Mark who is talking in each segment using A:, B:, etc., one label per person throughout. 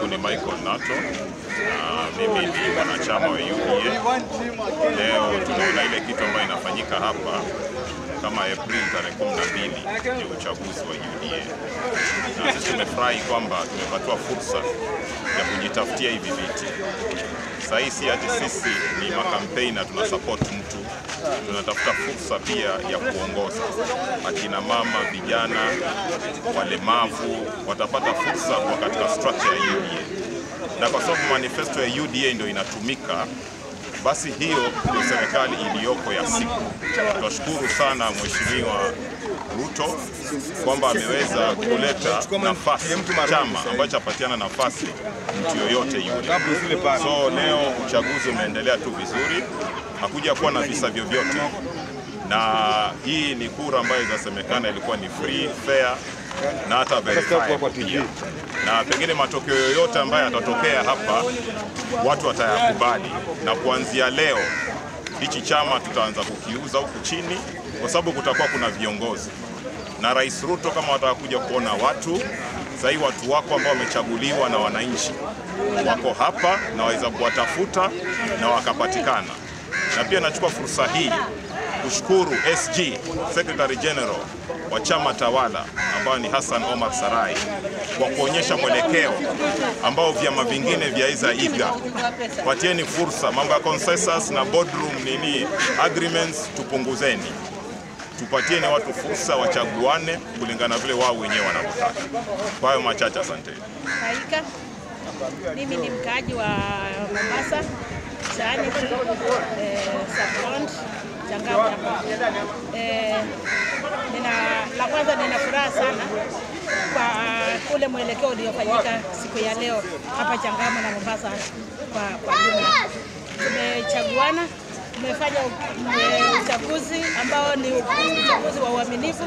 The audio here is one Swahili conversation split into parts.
A: Langu ni Michael Nato na mimi ni mwanachama wa UDA. Leo tunaona ile kitu ambayo inafanyika hapa kama April tarehe 12 ni uchaguzi wa UDA. Na sisi tumefurahi kwamba tumepatiwa fursa ya kujitafutia hivi viti. Sasa hati sisi ni makampeni na tunasupport mtu, tunatafuta fursa pia ya kuongoza. Akina mama, vijana, walemavu watapata fursa kwa katika structure ya UDA. Na kwa sababu manifesto ya UDA ndio inatumika, basi hiyo ndio serikali iliyoko ya siku. Tunashukuru sana Mheshimiwa Ruto kwamba ameweza kuleta nafasi chama ambacho hapatiana nafasi mtu yoyote yule. So leo uchaguzi umeendelea tu vizuri, hakuja kuwa na visa vyovyote. Na hii ni kura ambayo inasemekana ilikuwa ni free, fair na hata verified pia. Na pengine matokeo yoyote ambayo yatatokea hapa watu watayakubali. Na kuanzia leo hichi chama tutaanza kukiuza huku chini kwa sababu kutakuwa kuna viongozi. Na Rais Ruto kama watakuja kuona watu, sasa watu wako ambao wamechaguliwa na wananchi wako hapa na waweza kuwatafuta na wakapatikana. Na pia nachukua fursa hii kushukuru SG, Secretary General wa chama tawala ambao ni Hassan Omar Sarai, kwa kuonyesha mwelekeo ambao vyama vingine vyaweza iga. Patieni fursa, mambo ya consensus na boardroom nini agreements tupunguzeni. Tupatieni watu fursa wachaguane kulingana vile wao wenyewe wanavyotaka. Kwa hayo machache, asante.
B: Haika, mimi ni mkaaji wa Mombasa, Chaani, Safront, Changamwe. La kwanza nina furaha sana kwa kule mwelekeo uliofanyika siku ya leo hapa Changamwe na Mombasa kwa jumla. Tumechaguana, tumefanya uchaguzi ambao ni uchaguzi wa uaminifu.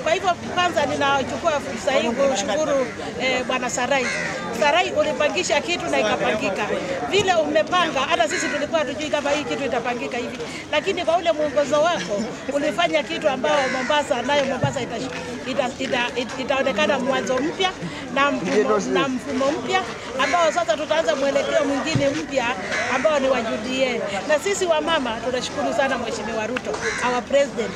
B: Kwa hivyo kwanza ninachukua fursa hii kushukuru Bwana Sarai. Sarai, ulipangisha kitu na ikapangika. Vile umepanga, hata sisi tulikuwa hatujui kama hii kitu itapangika hivi. Lakini kwa ule mwongozo wako ulifanya kitu ambao Mombasa nayo Mombasa itaonekana mwanzo mpya na mfumo mpya ambao sasa tutaanza mwelekeo mwingine mpya ambao ni wa UDA. Na sisi wamama tunashukuru sana Mheshimiwa Ruto, our president.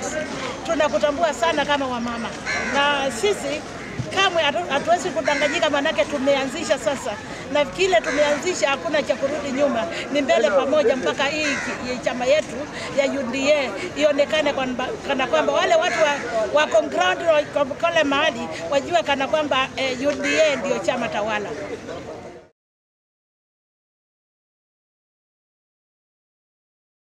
B: Tunakutambua sana kama wamama. Na sisi kamwe hatuwezi kudanganyika, manake tumeanzisha sasa. Na kile tumeanzisha hakuna cha kurudi nyuma, ni mbele pamoja mpaka hii chama yetu ya UDA ionekane kana kwamba wale watu wa ground wa kule mahali wajue kana kwamba UDA ndio chama tawala.